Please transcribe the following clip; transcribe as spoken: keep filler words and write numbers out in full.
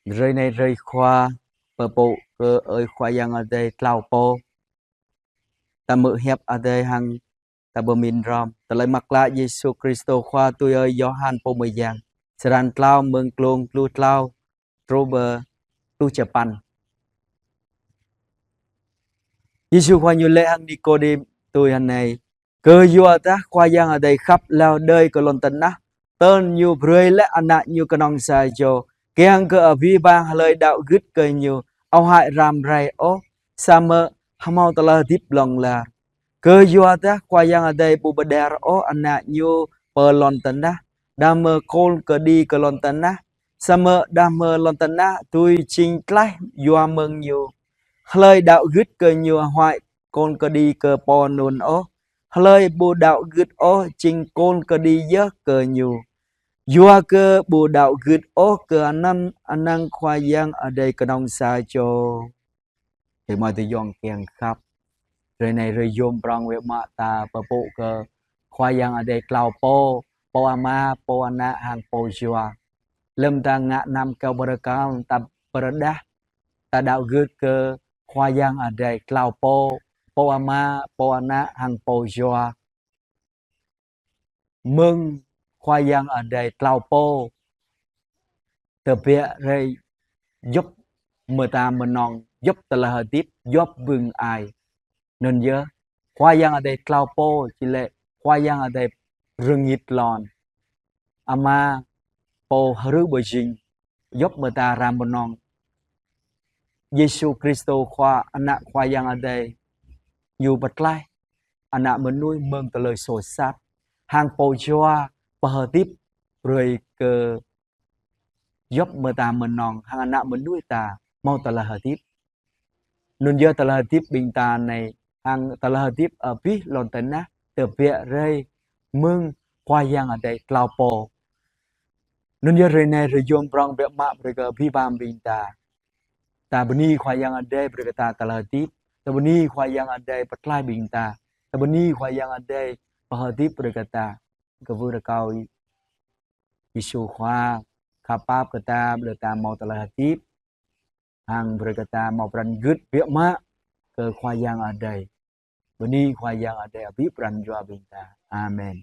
Hrơi anai hrơi Khua, pơpŭ kơ ơi Khua Yang Adai klâo pô. Ta hmư̆ hiăp Adai hăng ta pơmĭn hrŏm. Tơlơi mơak klă Yêsu Kristô Khua tui ơi Yôhan pô mơyang. Črăn klâo, mơ̆ng klông pluh klâo truh pơ pluh čơpăn. Yêsu Khua ñu laĭ hăng Nikôđim tui anai: Kơyua dah Khua Yang Adai khăp hlâo đơi kơ lŏn tơnah, tơl ñu brơi laih Ană ñu kơnong sa čô, kiăng kơ abih bang hlơi đaŏ gưt kơ ñu ƀu huăi răm rai ôh, samơ̆ hmâo tơlơi hơdip hlŏng lar. Kơyua dah Khua Yang Adai ƀu pơđar ôh Ană ñu pơ lŏn tơnah, đah mơ̆ kôl kơđi kơ lŏn tơnah, samơ̆ đah mơ̆ lŏn tơnah dưi jing tlaih yua mơ̆ng ñu. Hlơi đaŏ gưt kơ ñu huăi kôl kơđi kơ pô anŭn ôh. Hlơi ƀu đaŏ gưt ôh jing kôl kơđi yơh kơ ñu, yua kơ ƀu đaŏ gưt ôh kơ anăn, anăn Khua Yang Adai kơnong sa čô. Ơ mơi tơyŏng kiăng khăp, hrơi anai hrơi yôm prŏng wơ̆t mơ̆ ta pơpŭ kơ Khua Yang Adai klâo pô, Pô Ama, Pô Ană hăng Pô Yua. Lơ̆m ta ngă năm kơyâo bơrơkal, ta pơrơđah, ta đaŏ gưt kơ Khua Yang Adai klâo pô, Pô Ama, Pô Ană hăng Pô Yua. Mơ̆ng Khua Yang Adai klâo pô tơbiă rai djŏp mơta mơnong, djŏp tơlơi hơdip, djŏp bưng ai. Anŭn yơh, Khua Yang Adai klâo pô či laĭ Khua Yang Adai rơngit lŏn. Ama pô hrư pơjing, djŏp mơta răm mơnong. Yêsu Kristô Khua, Ană Khua Yang Adai, ñu pơtlaih ană mơnuih mơ̆ng tơlơi soh sat, hăng Pô Yua pơhơdip brơi kơ djŏp mơta mơnong hăng ană mơnuih ta hmâo tơlơi hơdip. Anŭn yơh tơlơi hơdip ƀing ta anai hăng tơlơi hơdip abih lŏn tơnah tơbiă rai mơ̆ng Khua Yang Adai klâo pô. Anŭn yơh hrơi anai hrơi yôm prŏng biă mă brơi kơ abih bang ƀing ta. Ta bơni Khua Yang Adai brơi kơ ta tơlơi hơdip. Ta bơni Khua Yang Adai pơtlaih ƀing ta. Ta bơni Khua Yang Adai pơhơdip brơi kơ ta. Kơwưh rơkâo Yêsu Khua khăp pap kơ ta, brơi ta hmâo tơlơi hơdip, hăng brơi kơ ta hmâo pran gưt biă mă kơ Khua Yang Adai. Bơni Khua Yang Adai abih pran jua ƀing ta. Amen.